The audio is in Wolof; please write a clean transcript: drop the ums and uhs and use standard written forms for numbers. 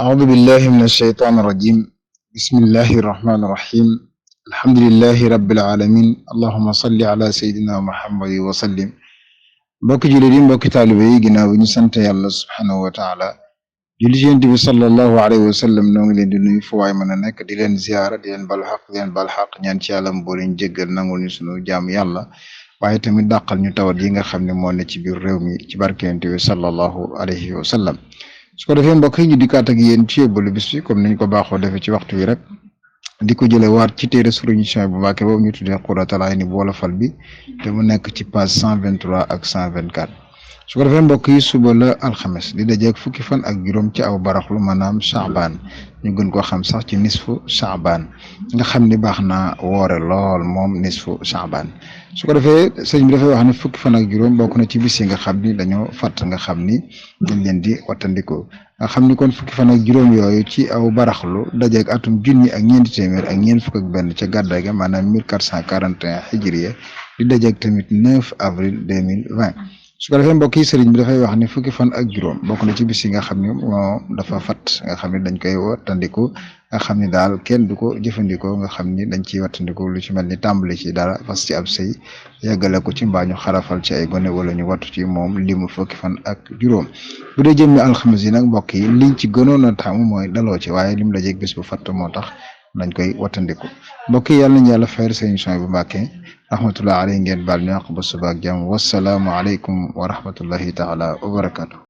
أعوذ بالله من الشيطان الرجيم بسم الله الرحمن الرحيم الحمد لله رب العالمين اللهم صل على سيدنا محمد وسلم mbokki jullit yi mbokki taalibe yi ginnaaw bi ñu sant yàlla subhanahu wa taala julli ci Yonent bi sallallahu alayhi wa sallam noo ngi leen di nuyu fu waay mën a nekk di leen ziyaara di leen balu xaq di leen bal xaq ñaan ci yàlla mboo leen jéggal nangul ñu sunu jaamu yàlla waaye tamit dàqal ñu tawat yi nga xam ne moo ne ci biir réew mi ci barke Yonent bi sallallahu alayhi wa sallam su ko defee mbokk yi ñu dikkaat ak yéen ci yóbbalu bis bi comme niñ ko baaxoo defee ci waxtu wi rek di ko jële waat ci téere Sëriñ Suhaybu bu Mbàkke boobu ñu tuddee Qurratul Ayni bu wolofal bi te mu nekk ci page 123 ak 124 su ko defee mbokk yi suba la alxames di dajeeg fukki fan ak juróom ci aw baraxlu maanaam Sha'ban ñu gën koo xam sax ci nisfu Sha'ban nga xam ni baax na woore lool moom nisfu Sha'ban su ko defee sëñ bi dafay wax ne fukki fan ak juróom bokk na ci bis yi nga xam ni dañoo fàtt nga xam ni dañ leen di wattandiko nga xam ni kon fukki fan ak juróom yooyu ci aw baraxlu dajeeg atum junni ak ñeenti téeméer ak ñeent fukk ak benn ca gàddaay ga maanaam 1441 hijriya di dajeeg tamit 9 avril 2020 su ko defee mbokk yi sëriñ bi dafay wax ne fukki fan ak juróom bokk na ci bis yi nga xam ne moo dafa fat nga xam ne dañ koy wattandiku nga xam ne daal kenn du ko jëfandikoo nga xam ni dañ ciy wattandiku lu ci mel ni tàmbali ci dara fas ci ab sëy yeggale ko ci mbaa ñu xarafal ci ay gone wala ñu wattu ci moom limu fukki fan ak juróom bu dee jëmmi alxames yi nag mbokk yi liñ ci gënoon a taamu mooy daloo ci waaye lim la jeg bis bu fatt moo tax dañ koy wattandiku mbokk yi yàlla nañu yàlla fayal Sëriñ Suhaybu bu Mbàkke rahmatullahi alayhi ngeen baal ñu àq ba suba ak jàmm wassalaamu aleykum wa rahmatullahi taala wa barakaatu